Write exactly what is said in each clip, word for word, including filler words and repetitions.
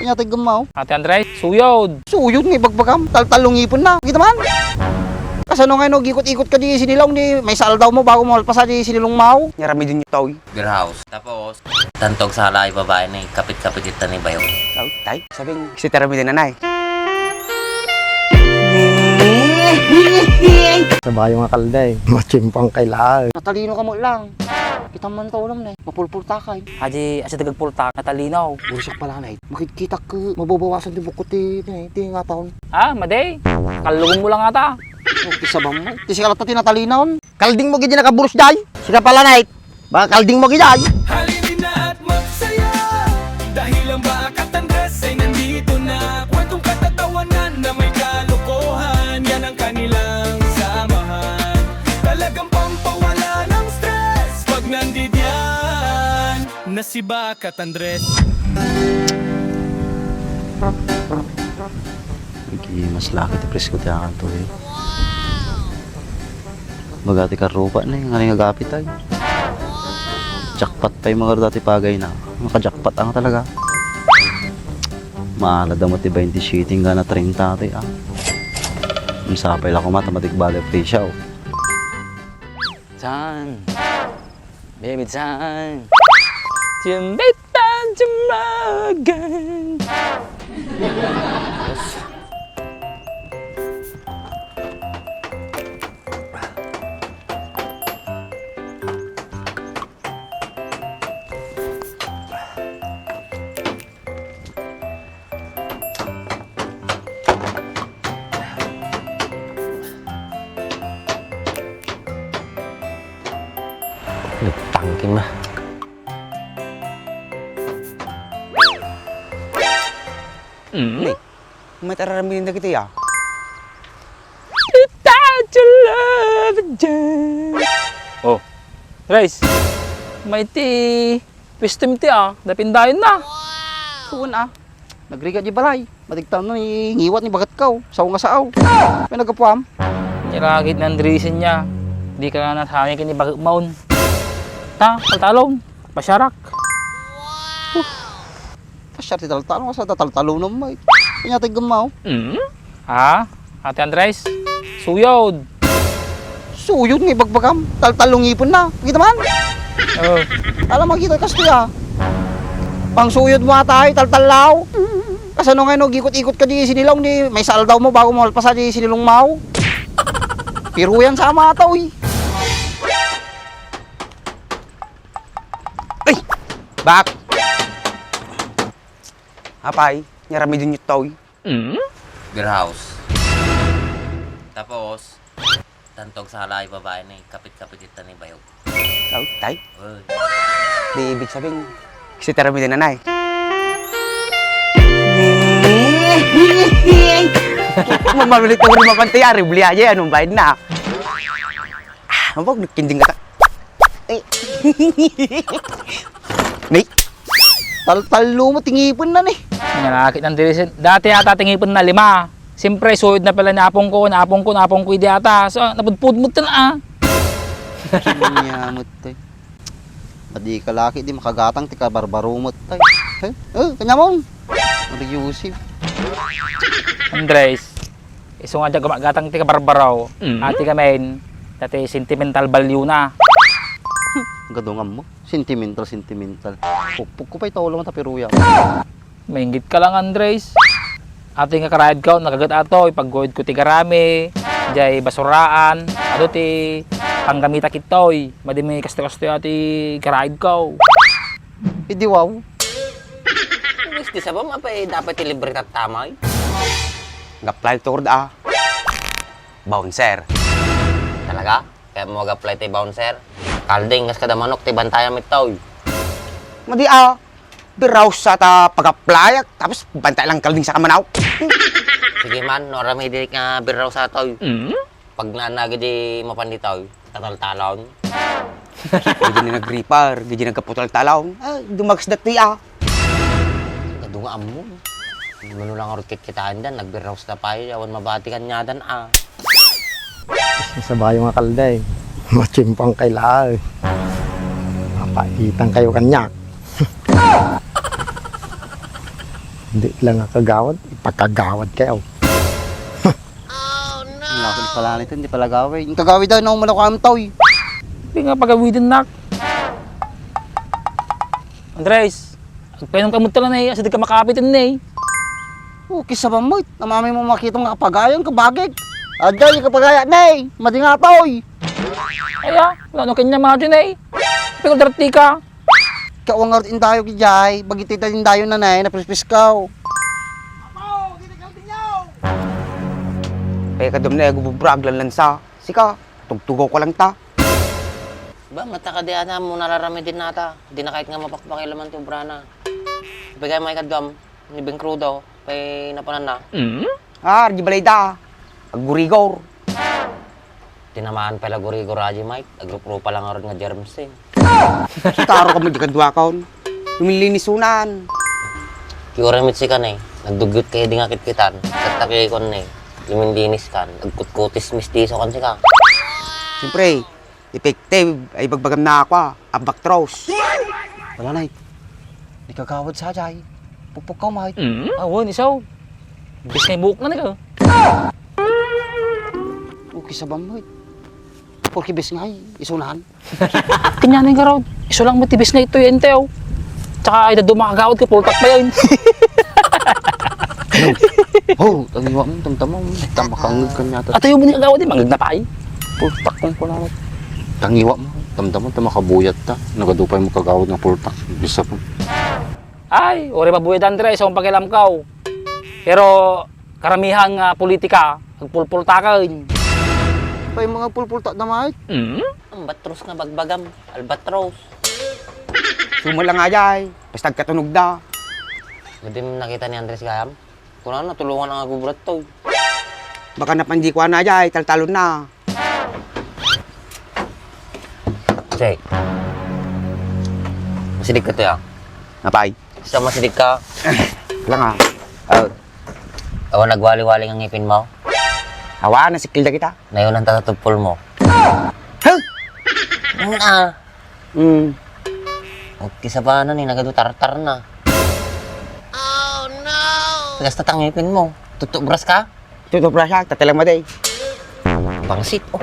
Inyatag gammaw. Ate Andres, suyod. Suyod nga ibagbagam. Taltalong ipon na. Kita man. Kasano nga no, gikot-ikot ka di sinilaw ni may saldaw mo bago mo alpasa di sinilong mo. Yaramidin niyo, toy. Beer house. Tapos, tantog sala ay babae ni kapit-kapit ita ni Bayog. Tay, tay. Sabing, si Termi din, anay. Sa bayo nga kalda eh. Machimpang kay laag. Natalino ka mo lang. Kita man to ulam na eh. Mapulpulta ka eh. Haji, asa dagagpulta, natalino. Bursak pala na eh. Makikita ko, mababawasan di bukot eh. Di nga taon. Ah, madi. Kallugon mo lang ata. Oh, ti sabam mo. Ti sikala ta ti natalinon. Kalding mo gidi nakaburus day. Sika pala, Nay. Baka kalding mo gidi. Halina't magsaya dahil ang Bakat Andres ay nandito na. Kwentong katatawanan na may kalokohan, yan ang kanilang samahan. Talagang pampawala ng stress pag nandidiyan na si Bakat Andres. Naging mas laki ti presko ti akan to eh. Baga ti karrupa ni, nga nga agapit ay. Jackpot pay mga dati pagay na. Maka-jackpot ang talaga. Maalad mo ti twenty-seven nga na treinta ti ah. Ang sapay la kumata matigbali presyo. Chan. Baby Chan. Chan, baby Chan, Chan. Nagtangking na. Mm. Ni, matararamidin dagiti, ah. Without your love, Jane. Oh, Rice. Maiti, pwesto mi ti, ah, dapindayon na. Kuwan, ah. Nagrigat di balay. Matigtan na ni ngiwat ni bagat kaw. Sao nga sao. May nagapuam. Iragid na Andresen niya. Di ka na nasanay kini bagat maon. Ta, taltalon. Pasyarak. Pasiar ti taltalon, kasla ta taltalon met. Kanya ti gammaw. Mm? Ha? Ate Andres? Suyod. Suyod nga ibagbagam. Taltalong ipon na. Kita man? Oh. Alam mo, kita kastoy ah. Pangsuyod mo atay, taltalaw. Kasano nga no, gikot-ikot ka di sinilaw ni may saldaw mo bago mo alpasa di sinilong mo. Piruyan sa ama to, eh. Ay! Bak! Apay, nyaramidin niyo toy. Mm? Beer house. Tapos, tantog sala ay babae ni kapit-kapit ita ni Bayog. Tao, tay? Oy. Di ibig sabihin, si Termi din, anay. Mamamili ko rin mapantay, ari, beli aja, anong bayad na? Ah, mabag, nagkinding ka ta. Eh. Nay. Taltalo mo, tingipon na ni. Nga nakit ng dirisin. Dati ata tingipon na lima. Siyempre, suyod na pala ni apong ko, na apong ko, na apong ko, idi ata. So, napudpud mo ito na, ah. Kanya mo ito, eh. Madi ka laki, di makagatang, ti kabarbaro mo ito, eh. Eh, eh, kanya mo. Ano, Yusuf? Andres. Isu nga diak gumagatang ti kabarbaraw. Mm. Ati kamin, dati sentimental value na. Gadungan mo. Sentimental, sentimental. Pukpok ko pay ta ulo mo ta piruya. Mainggit ka lang, Andres. Ati nga karayad ko, nagagat ato, ipagguhid ko ti garami, jay basuraan, adu ti panggamita kitoy, madi mi kasto-kasto ati karayad ko. Idi wow. Imbes ti sabam, apay dapat ti libre tattamay. Gaplay tord a. Bouncer. Talaga? Kaya mo mag-apply ti bouncer? Kalding, kas kada manok, ti bantayam itoy. Madi a, biraw sa ta pag-apply, tapos bantay lang kalding sa kamanaw. Sige man, no, ramidi nga biraw sa toy. Mm? Pag naanagi di mapan ditoy, tataltalon. Pwede ni nag-repair, pwede nagkaputal talon. Ah, dumags dati ah. Kadunga ammo. Mano lang arut kit kitaan dan, nagbiraw sa tapay, awan mabati kanyadan ah. Sa bayo nga kalda eh. Machimpang kay laag. Mapaitan kayo kanya. Di lang nga kagawad, ipakagawad kayo. Wala ko di pala nito, di pala gawin. Yung kagawid ay, naumala ko ang toy. Di nga pagawiden, nak. Andres, agpainom ka mo tala na eh, asa di ka makapit na eh. O, kisa ba mo, namamay mo makita nga kapagayan, kabagik. Adda, yung kapagaya na eh, madingatoy. Aya, wala no kanya mga dyan eh. Pero darti ka. Kawa nga rut indayo, Jay. Bagiti ta indayo na, nay, napispiskaw. Apo, di nagkaldinyaw! Pekadam na, eh, gububrag, lanlansa. Sika, tugtugaw ko lang ta. Ba, mataka di ana mo nararamid din nata. Di na kahit nga mapakpakilaman ti obrana. Pagay may kadam, ni Bing Crudo, pay napanan na. Mm? Ah, di balay da. Aggurigor. Tinamaan pala gurigor aji, Mike. Agrup-rupa lang arod nga germs, eh. Sutaro ka mo di kaduakon. Lumilinis unan. Kiura mit sika, ne. Nagdugyot kayo di nga kitkitan. Tatta kayo kon, ne. Lumindinis kan. Agkutkutis mistiso kan sika. Siyempre, effective ay bagbagam na ako, ah. Ambak tros. Wala, Nay. Di kagawad sa jay. Pupuk ka, Mike. Mm? Ah, wen, isaw. Bis kay buhok na, nika. Okay, sabam mo, eh. Porke bis nga, eh, isunan. Kanya na yung garaw. Iso lang mo ti bis nga ito, yung teo. Tsaka ay dadu makagawad ka, pultak pa yun. Oh, tangiwa mo, tamtama mo. Tamakangag ka niya. At ayaw mo ni kagawad, eh, mangag na pa, eh. Pultak kong kunanat. Tangiwa mo, tamtama mo, tamakabuyat ta. Nagadupay mo kagawad nga pultak. Bisa po. Ay, uri mabuyat, Andres, ang pakialam ko. Pero karamihan nga politika, agpulpultakan. Pay mga pulpultak na, Mike? Mm? Ang batros nga bagbagam, albatros. Suma lang nga, jay. Basta agkatunog da. Pwede mo nakita ni Andres gayam? Kuna na, tulungan ang agubrat to. Baka napanji ko na, jay. Taltalon na. Jay. Masidig ka to, ya. Napay? Sa masidig ka. Lang, ah. Oh. Awan nagwali-wali nga ngipin mo? Awan, nasikil da kita. Nayunan ta sa tupol mo. Huh? Ano na? Hmm. Okay, sa bana ni, nagadu tartar na. Oh, no! Tagas ta ngipin mo. Tutubras ka? Tutubras siya, tatilang maday. Pangsit, oh.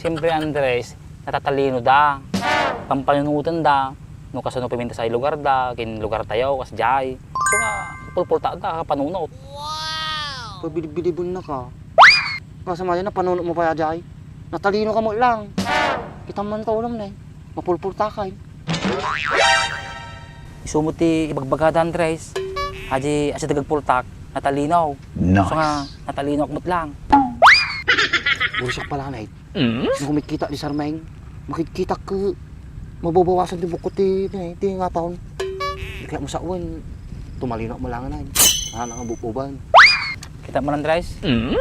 Siyempre, Andres, natatalino da. Pampanunutan da. No, kasano piminta sa lugar da, kin lugar tayo, kas jay. So nga, pulpulta da, kapanunot. Wow! Pabilib-bilibon na ka. Kasamaya na, panunot mo pa, jay. Natalino ka mo lang. Kita man ta ulam na eh. Mapulpulta ka eh. Isu mo ti ibagbaga da, Andres. Aji, aji dagagpultak, natalino. Nice. So nga, natalino ak met lang. Uri siya pala na eh. Mm? Nung kumikita di Sarmeng, makikita ko, mababawasan ti bukko ti, ti, ti nga taon. Di kaya masawan, tumalino mo lang na eh. Ano nga bububan. Kita mo lang, Andres? Mm?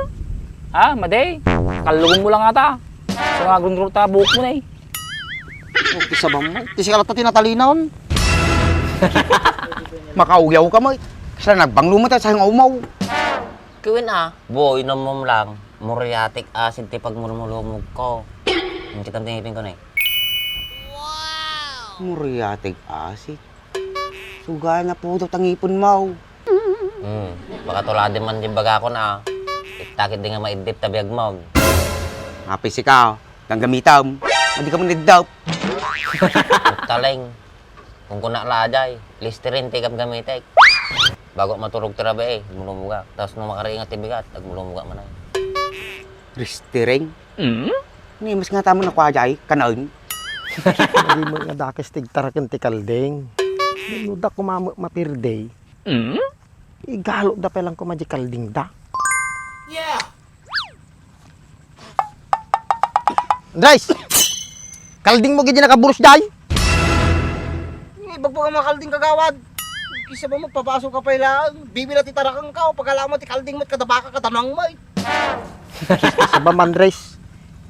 Ah, maday. Kallugon mo lang ata. So nga, grundrota buhok mo na eh. Oh, ti sabam mo. Ti sikala ta tinatalinaon. Makauyaw ka mo. Kasi nagbanglo mo tayo sa umaw. Kiwin ah. Boy, inom mo lang. Muriatic acid ti pagmulmulumog ko. Ang kitang tinipin ko na eh. Muriatic acid? Suga na po daw tangipon mo. Hmm, baka tulad man di baga ko na. Itakit di nga maidip ta biag mo. Mapisi ka, kang gamitam. Hindi ka man idap. Taleng. Kung kuna la jay, Listerine ti gamgamitek. Bago maturog ti rabii, agmulumuga. Tapos no makariingat ti bigat, agmulumuga man ay. Listerine? Mm? Ni mas nga tamo na kwa jay, kanain. Hindi mo nga dakes tigtaraken ti kalding. Nuda kumamo mapirday. Mm? Igalo da pelang kuma di kalding da. Yeah! Andres! Kalding mo gidi nakaburos, day? Ibagbaga mga kalding kagawad. Kisa ba magpapasok ka pa ila, bibila ti tarakang ka, o pagkalaman ti kalding mo, kada baka, kada nangmay. Kisa ba, Andres?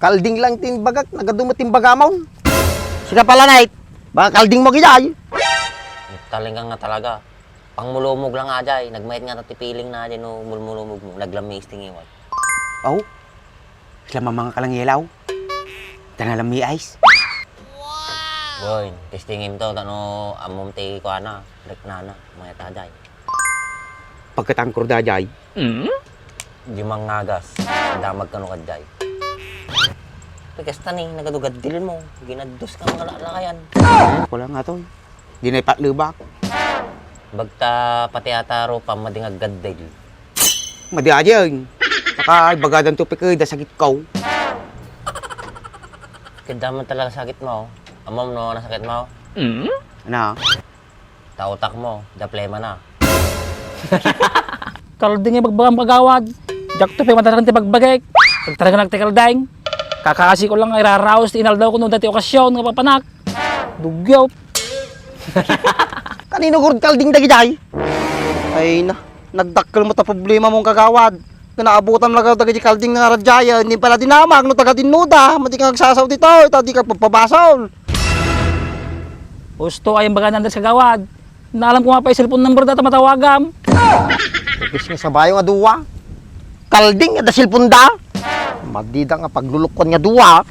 Kalding lang timbagak, nagadumo timbagamon. Sika pala, Night. Baka kalding mo gidi, ay. Talinggang nga talaga. Pangmulumog lang ajay, nagmait nga ti piling na ajay no mulmulumog mo, naglamis ti ngiwat. Aw, sila mamanga kalang yelaw. Tana lang mi ice. Boy, testingin to, tano amom ti kuana, rek nana, mga tajay. Pagkatangkor da jay. Di mangagas. Damag kano kadjay. Pagkasta ni, nagadugaddil mo. Ginaddus ka mga lalayan. Wala nga to. Di na ipatlubak. Bagta pati ataro pa madingaggaddil. Madi aja yun. Naka ibagadan to pikay da sakit ko. Kadaman talaga sakit mo. Amam no, nasakit mo? Ano? Tautak mo, daplema na. Kalding ay bagbagam kagawad. Diak to pay madaragan ti bagbagek. Nagtaragan ti kalding. Kakasi ko lang nga iraraos ti inaldaw ko no dati okasyon nga papanak. Dugyaw. Kanino gurud kalding dagidiay? Ay na, nagdakkel mo ta problema mong kagawad. Nga naabutan mo lagaw dagiti kalding nga radyayan, hindi pala dinamag no taga dinno da, madi ka nagsasaw ditoy, ta di ka pagpabasol. Husto ay ang baga nandas kagawad. Naalam ko nga pa yung cellphone number da ta matawagam. Pagkis nga sabayo nga duwa. Kalding nga da cellphone da. Madida nga paglulukwan nga duwa.